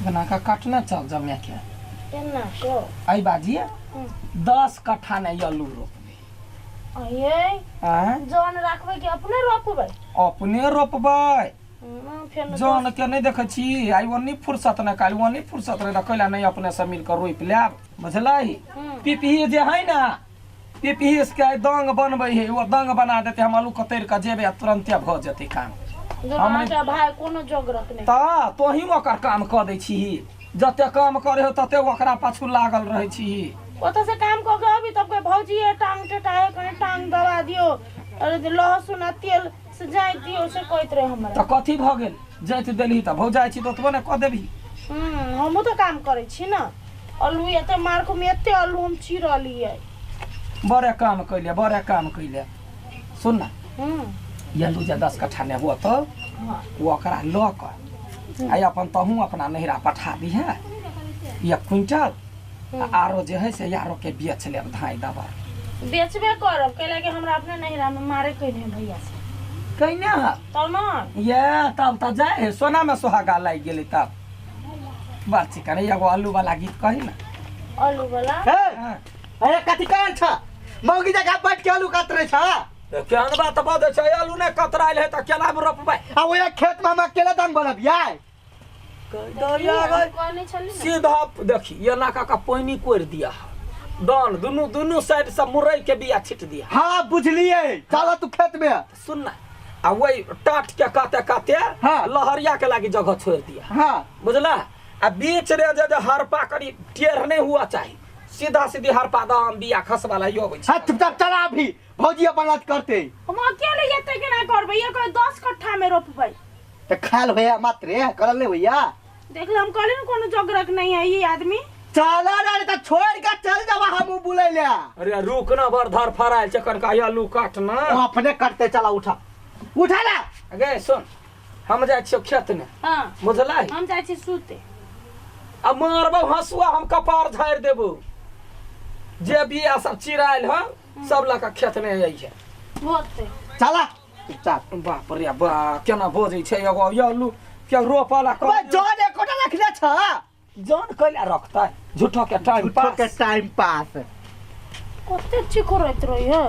बना कऽ काटने चल जमे के केना को एहि बाजी 10 कट्ठा ने आलू रोपबै। ये। आँय? जन राखबै कि अपने रोपबै? अपने रोपबै। फेर ने। जन के नहि देखै छी, आइ ओन्नी फुर्सत नहि, काल्हि ओन्नी फुर्सत नहि, तऽ कैला नहि अपने सब मिल कऽ रोपि लेब, बुझलही? पिपही जे है ने, पिपही के आइ दंग बनबै है, ओ दंग बना देतै, हम आलू कतरि कऽ जेबै आ तुरन्ते भऽ जेतै काम। जो हम अहाँके भाय कोनो जोगरक नहि। तऽ तोही ओकर काम कऽ दै छीही, जते काम करे हो तते ओकरा पाछू लागल रहै छीही। ओतऽ से काम कऽ के अबी तब कहे, भौजी ये टांग टेटा है, कनि टांग दबा दियौ, अरे जे लहसुन आ तेल से जाइत दियौ, से कहैत रहे हमरा। तऽ कथी भऽ गेल जाइत देलही? तऽ भौजाइ छी तऽ ओतबो ने कऽ देबही। हमहूँ तऽ काम करै छी ने। आलू एते मार्को में एते आलू हम चीरलियै। बड़े काम कैले, बड़े काम कैले। सुन ना। आलू जे 10 कट्ठा ने हुआ तऽ ओ ओकरा लऽ कऽ आ अपन तहूँ अपना नैहरा पठा दिहे 1 क्विंटल, आ आरो जे है से यारो के बेच लेब धाइ दबर। बेचबे करब, कैला कि हमरा अपने नैहरा में मारे कैने भैया से। कैने है? तब न। ये तब तऽ जाय है, सोना में सुहागा लागि गेलै तब। बात चिकन एगो आलू वाला गीत कही ना। आलू वाला? हे। हाँ। अरे कथी कहल छ? मौगी जगह बैठ के आलू कातरे छ? तऽ केहन बात बजै छै? आलू नहि कतरायल है तऽ केना रोपबै? आ ओए खेत में हम अकेले दम बनबियै? कहने छली ने। सीधा देखी, एना कऽ कऽ पानि कोरि दिया, दान दुनू दुनू साइड से मुरई के बिया छिट दिया। हाँ बुझलिए, चल तू खेत में। सुन ना, आ वही टाट के काते काते लहरिया के लागी जगह छोड़ दिया। बुझला? आ बीच रे जे जे हरपा करी टेढ़ नहीं हुआ चाहिए, सीधा सीधी हरपा दाम बिया खसवा ला अबै छै। हाँ, चुपचाप चला अभी, भौजी अपन बात करते। हम अकेले एते केना करबै? एक 10 कट्ठा में रोपबै। तो खाल भैया मात्रे करल नहीं भैया। देख ले, हम कहली ना कोनो जोगरक नहीं है ये आदमी। चला ना रे, तो छोड़ के चल जावा, हम बुलै ले। अरे रुक ना, बड़ धर फरायल छै, कनका आलू काट ना। वो अपने करते, चला उठा, उठा ना। गे सुन, हम जाइ छियौ खेत में। बुझलै? हम जाइ छी सुते। आ मारबौ हंसुआ, हम कपार झाड़ि देबौ। जे बिया सब चिरायल हँ सब लऽ कऽ खेत में जाइ छै। होते। चला चुपचाप। बाप रे बा, केना बजै छै? एगो आलू के रोपला। अबे जन एकोटा रखले छ? जन कैला रखतै? झूठो के टाइम झूठो के पास। Time pass. कते चिकरैत रही है,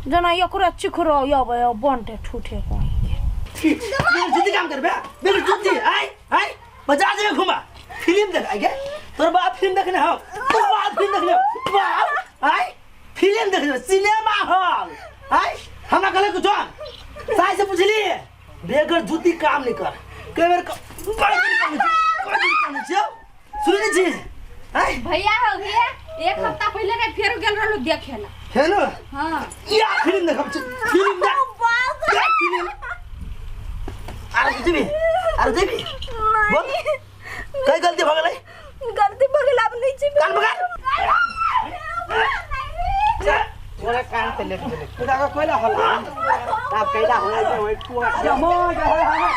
जेना एकरा चिकरो अबै बंटे ठूठे कहीं के। मेरे जूती काम करबे, मेरे जूती। आय आय, बाजार जेबे घुमा, फिल्म देख आइ। तोर बाप फिल्म देखने हो? तोर बाप फिल्म देखने हो? बाप आय फिल्म देखने सिनेमा हॉल आय। हमरा कहले कुछ साइ से पुछली, बेगर जूती काम नहीं कर। कई बेर कई दिन कहने छी, कई दिन कहने छी, सुनै छी आय। भैया हो भैया, एक हफ्ता पहले ने फेर गेल रहलू देखे ला। है ना? हाँ। या फिल्म देखब, फिल्म देख, देख फिल्म। आर जेबी, आर जेबी, बोल कई गलती भ गेलै? गलती भऽ गेल, आब नहीं जेबै। कान पकड़। तोरा कान से लेट गेलै। बेटा के कोइला हल्ला। आब कैला होला जे ओइ कुआ। या मर जा, हे, हे, हे,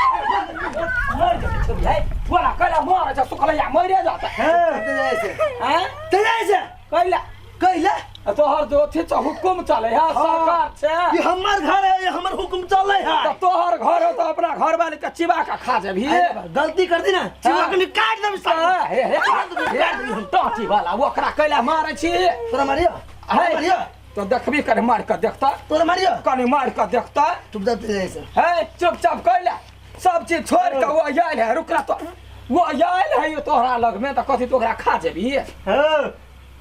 मर जा छोरी है, बोला कैला मर जा, सुखलैया मरे जाता। हैं? हैं? चल जाइ से। कैला? कैला? तोहर जो अथी छ हुकुम चले है, सरकार छे। ये हमर घर है, ये हमर हुकुम चले है। तऽ तोहर घर हो तऽ अपना घर वाली के चिबा के खा जेबही? गलती कर दी ना, चिबा के काट देब साला। हे हे हे, टाटी वाला, ओकरा कैला मारै छी? तोरा मारियो? हे। मारियो? तो देखबी, कनि मारि कऽ देखता। तोरा मारियो? कनि मारि कऽ देखता। चुपचाप चल जाइ से। हे, चुपचाप कैला सब चीज छोड़ के वो आयल है? रुक तो, वो आयल है ये तोहरा लग में तऽ कथी तो ओकरा खा जेबही? हां,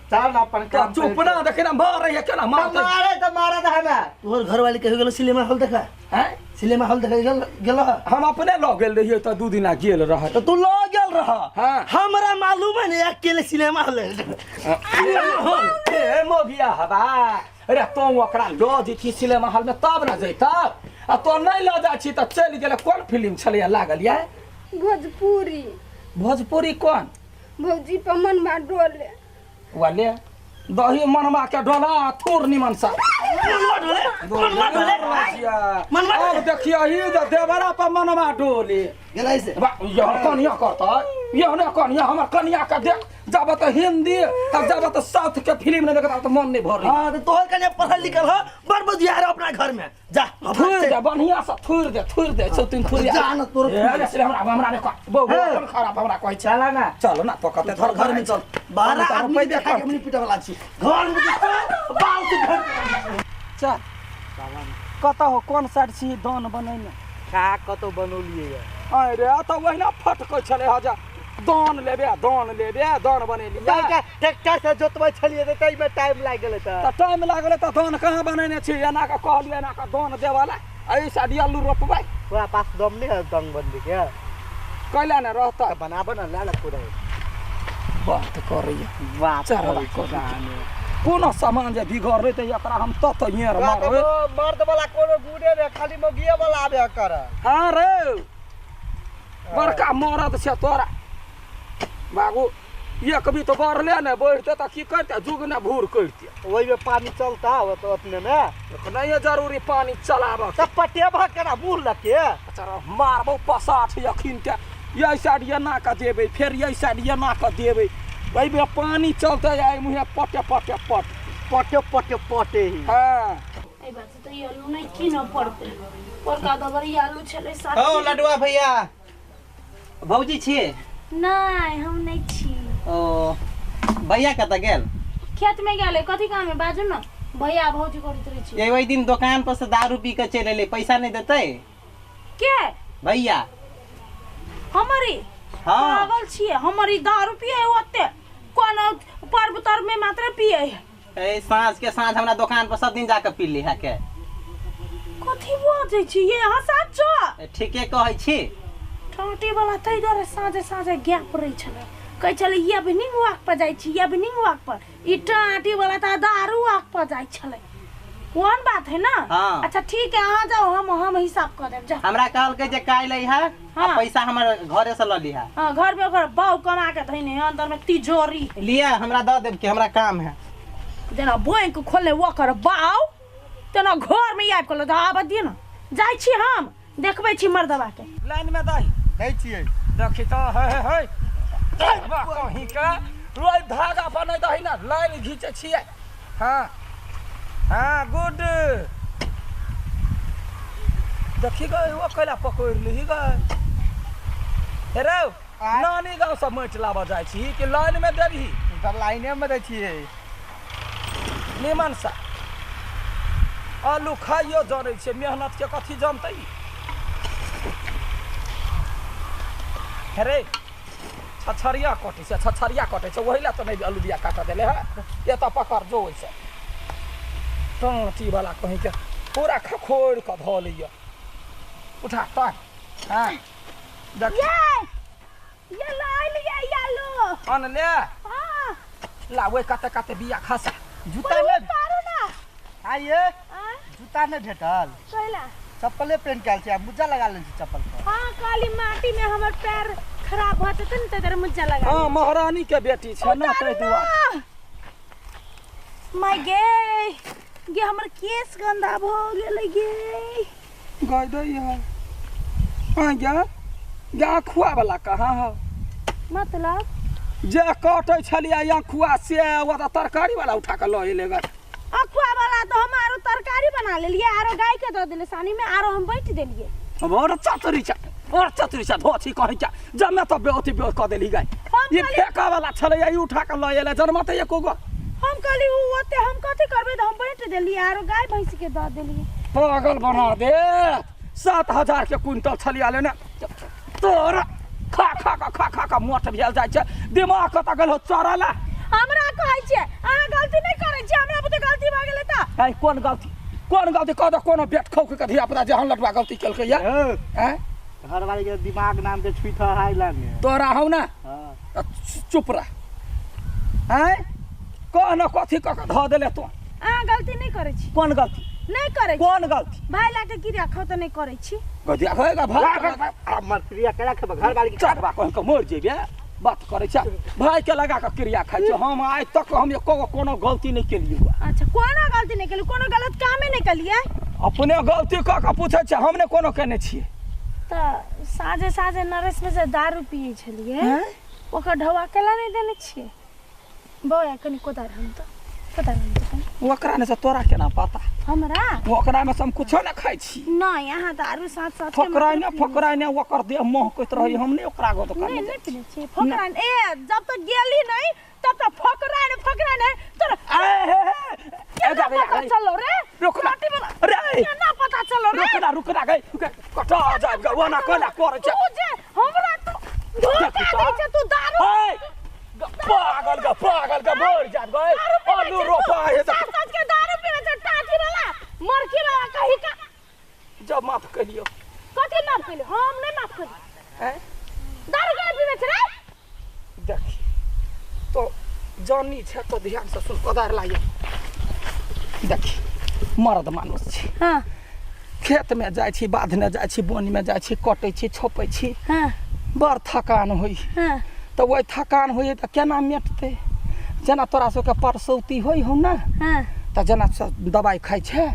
चल ना अपन तो काम। चुप ना, देखे ना मारै है, केना मारतै। मारे तो मारे तो हमें। तोहर घर वाली कहियो गेलो सिनेमा हॉल देखा? हैं? सिनेमा हॉल देखा गेल गेल? हम अपने लऽ गेल रहियै तऽ 2 दिना गेल रहै। तो तू लऽ गेल रह? हाँ। हमरा मालूम है ने, अकेले सिनेमा हॉल, सिनेमा हॉल। ए मोगिया हवा, अरे तो ओकरा लऽ जैती सिनेमा हॉल में तब ने जैता, आ तो नहीं लऽ जाइ छी तऽ चलि गेलै। कोन फिल्म छलैया लागल या? भोजपुरी। भोजपुरी कोन? भौजी पर मनवा डोले। वाले दही मनमा के डोला थूर निमन सा। मनवा डोले, मनवा डोले, मनवा अब डोले। देखियो ही जे देवरा पर मनमा डोले। गेल ऐसे। यह कनिया करतै, ये ने कनिया हमर कनिया के देख जाब त हिंदी आ जाब त साउथ के फिल्म नहीं देखता त मन नहीं भरी। हाँ तो तोहर कन्या पढ़ल लिखल हो, बड़ बुधियार हो अपना घर में। जा थुर दे बढ़िया से, थुर दे, थुर दे सौ तीन थुर जा ना तोर। ए रे, हमरा हमरा ने कह बौ हे। अपन खराब हमरा कहै छै। चला ना। चल ना तो कते घर घर में चल, 12 हम आदमी पैदे देखा के कर। हमनी पिटे वाला छी घर में, चल, बाल से घर। चल कत हो, कोन साइड छी दान बनैने? का कतौ बनौलिए ये? अरे त ओहिना फटकै छलै हजा, दान लेबे दान लेबे दान बनेलियै। ट्रैक्टर से जोतबै छलियै तऽ ताहिमे टाइम लागि गेलै। तऽ टाइम लागलै तऽ दान कहाँ बनेने छी? एना कऽ कहलियै एना कऽ दान देबऽ ला, एहि साइड आलू रोपबै। तोरा पास दम नहीं है दंग बंदी के? कैला ने रहतै? तऽ बनाबऽ ने, ला ला पूरा बात करैया बात चढ़वा करै करै। कोनो सामान जे बिगड़लै तऽ एकरा हम तत येर मारबै। मर्द वाला कोनो गुणे ने, खाली मौगिए वाला आबे कर। हाँ रे, बड़का मरद छै तोरा बाबू, एक भी तो बढ़ले ने, बढ़ते तऽ की करते? जुग ने भूर करते। ओहिमे पानी चलता होत ओतने में? नहीं जरूरी पानी चलाबऽ। तऽ पटेबा केना मुँह लके? अच्छा मारबौ पसाठ अखिन के, यही साइड एना कऽ देबै, फेर यही साइड एना कऽ देबै, एहिमे पानी चलतै आ एहि मुँहे पटे पटे पट पटे पटे पटे ही। हँ। एहि बात से तऽ ई आलू नहि कीनऽ पड़तै, बड़का दबर ई आलू छलै साथ। हौ लडुआ भैया, भौजी छियै? नहि, हम नहि छी। ओ भैया कतऽ गेल? खेत में गेलै। कथी काम है, बाजू ने, भैया भौजी करैत रहै छी। ये ओहि दिन दोकान पर से दारू पी के चलि एलै, पैसा नहि देतै? के? भैया। हमर ई? हाँ। पागल छियै, हमर ई दारू पियै ओते कोनो पर्व तर्व में मात्र पियै है। ए साँझ के साँझ हमरा दोकान पर सब दिन जाके पी ली है के। कथी बजै छी ये अहाँ साचो? ए, ठीके कहै छी। टाँटे वाला ताहि दुआरे साँझे साँझे गैप रहै छलै, कहै छलै इवनिंग वॉक पर जाइ छी, इवनिंग वॉक पर। ई टाँटी वाला तऽ दारू वॉक पर जाइ छलै, कोन बात है ना? हाँ। अच्छा ठीक है, अहाँ जाओ, हम हिसाब कऽ देब, जाओ। हमरा कहलकै जे काल्हि अइहा आ हाँ। पैसा हमर घरे से लऽ लिहा। हाँ, घर में ओकर बाऊ कमा के धैने है अंदर में तिजोरी। लिया हमरा दऽ देब कि हमरा काम है। जेना बैंक खोलने ओकर बाऊ तेना घर में आबि कऽ आबऽ दिअ ने, जाइ छी हम, देखबै छी मर्दबा के। लाइन में दही दै छियै। देखी तऽ हे हे हे कहीं के रोज धागा बनै दही ने, लाइन घीचै छियै। हाँ हाँ गुड। देखी गए ओ कैला पकड़ि लिही गए हे रौ? नानी गाँव से माटि लाबऽ जाइ छी कि लाइन में देबही? तऽ लाइने में दै छियै। निमन से आलू खाइयो जरै छै, मेहनत के कथी जनतै हे रे? छछरिया कटै छै, छछरिया कटै छै, ओहि लए तऽ नहि आलू बिया काटऽ देले है। एतऽ पकड़ जो, ओहिसँ टाँटी वाला कहीं के पूरा खखोरि कऽ धऽ लैए। उठा टाँग। हाँ देख। ये लाइल ये आलू अनले? हाँ। ला ओहि कते कते बिया खसा। जूता नहि उतारू ना। आइए। आँय? जूता नहि भेटल? कैला? चप्पले पेन कयल छै आ मोजा लगा लेने छी चप्पल पर। हाँ, काली माटी में हमर पैर खराब भऽ जेतै ने, ताहि दुआरे मुज्जा लगा। हाँ, महारानी के बेटी छै ने, ताहि दुआरे। माय गे गे, हमर केस गंदा भऽ गेलै गे। गाय दै है। हाँ गे गे, अखुआ वाला कहाँ है? मतलब? जे कटै छलियै अखुआ से, ओ तऽ तरकारी वाला उठा कऽ लऽ एलै गे। अखुआ वाला तऽ हम आरो तरकारी बना लेलियै, आरो गाय के दऽ देलियै सानी में, आरो हम बाँटि देलियै। बड़ चतुरी छै, बड़ चतुरी छै, धोछी कहीं के जमे तऽ बेअथी बे कऽ देली गाय। हम ई कहली- फेका वाला छलै, ई उठा कऽ लऽ एलै, जनमतै एको गो। हम कहली उ ओते हम कथी करबै, तऽ हम बाँटि देलियै आरो गाय भैंस के दऽ देलियै। पागल बना दे। 7,000 के क्विंटल छलिया लेने, तोरा खा खा कऽ खा खा कऽ मोट भेल जाइ छै, दिमाग कतऽ गेल हो चढ़ऽ ला? हमरा कहै छियै अहाँ गलती नहि करै छियै, हमरा बुते गलती भऽ गेलै तऽ। आइ कोन गलती, कोन गलती कह दे, कोनो बेट खौक के धिया पुता जे हम लटवा गलती केलकै या आँय? घरवाली के दिमाग नाम के छुई था हाय लाने तोरा हौ ना। हाँ। तऽ चुप रह। आँय, कह न, कथी कऽ कऽ धऽ देले तू? अहाँ गलती नहि करै छी। कोन गलती? नहि करै छी। कोन गलती? भाय लाके क्रिया खाउ तऽ नहि करै छी। गधिया होएगा भाई। हमर क्रिया केना खेबै घरवाली के? चढ़बा कहि कऽ मरि जेबे, बात करै छै भाई के लगा कऽ क्रिया खाइ छै। हम आइ तक हम एको गो कोनो गलती नहि केलियै। अच्छा, कोनो गलती नहि केलियै, कोनो गलत कामे नहि केलियै? अपने गलती कऽ कऽ पूछै छै, हम नहि कोनो केने छियै। तऽ साँझे साँझे नरेश में से दारू पियै छलियै। ओकर ढौआ केला नहि देने छियै? बौआ कनि कोदारि हम तऽ, कोदारि हम तऽ कनि। ओकरा ने से तोरा केना पता? हमरा ओकरा में से हम कुछो ने खाइ छी। नहि, अहाँ तऽ आरो साथ साथ के फकराइ ने, फकराइ ने, ओकर देह महकैत रहै, हम नहि ओकरा गो दोकान नहि नहि पीने छियै फकराइ। ए जब तक गेली नहि तब तक फकराइ ने, फकराइ ने तोरा ए हे हे, केना पता चललो रे? रुकना रे, केना पता चललो रे? रुकना रुकना गई, कटा जाब गे, ओना कोना करै छै। तू जे हमरा तू धोखा दै छै, तू दारू हे पागल गे, पागल गे, मर जाब गे, आलू रोपा हे सात सात के दारू पीने छै, टाटी वाला मरकी वाला कही का। जब माफ करियो। कथी माफ करियो? हम नहि माफ करियो। हैं? दारू केना पीने छै रे? देखी तो जानी छै तो ध्यान से सुन, कोदार लागे। देखी मर्द मानुस छी। हाँ। खेत में जाइ छी, बाध में जाइ छी, बोन में जाइ छी, कटै छी, छोपै छी। हाँ। बड़ थकान होइ। हाँ। तऽ ओहि थकान होइ तऽ केना मेटतै? जेना तोरा सबके परसौती होइ हौ ने। हाँ। तऽ जेना दवाइ खाइ छै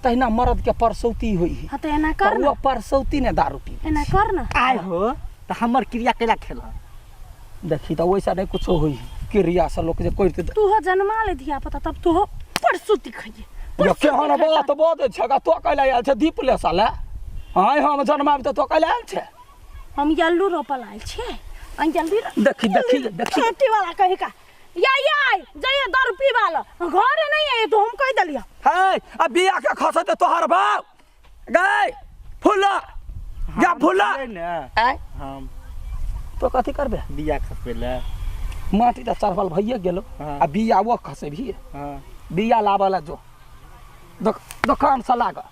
तहिना मर्द के परसौती होइ। हाँ, तऽ एना कर न। ओ परसौती ने दारू पी। एना कर न। आइ हो तऽ हमर क्रिया केला खेल। देखी तऽ ओहिसँ नहि कुछो होइ, क्रिया से लोक जे करते। तू हो जन्मा ले धिया पुता तब तू हो परसौती खाइए। यो केहन बात बजै छै गा, तो कैला आयल छै दीप ले साले? आइ हम जन्माबी तऽ तो कैला आयल छै? हम यल्लू रोपल आयल छियै। जल्दी देखी देखी देखी खेती वाला कही का या या जाइए दारू पीवा ल, घरे नहीं है तो हम कह दलिया। हे आ बिया के खसते तोहर बाप गए फुला गा फुला आय हम तो कथी करबे? बिया खसबे ले। माटी तऽ चढ़ल भइए गेलो। हाँ। आ बिया वो खसेबही? हाँ। बिया लाबऽ ले जो दोकान से लाग।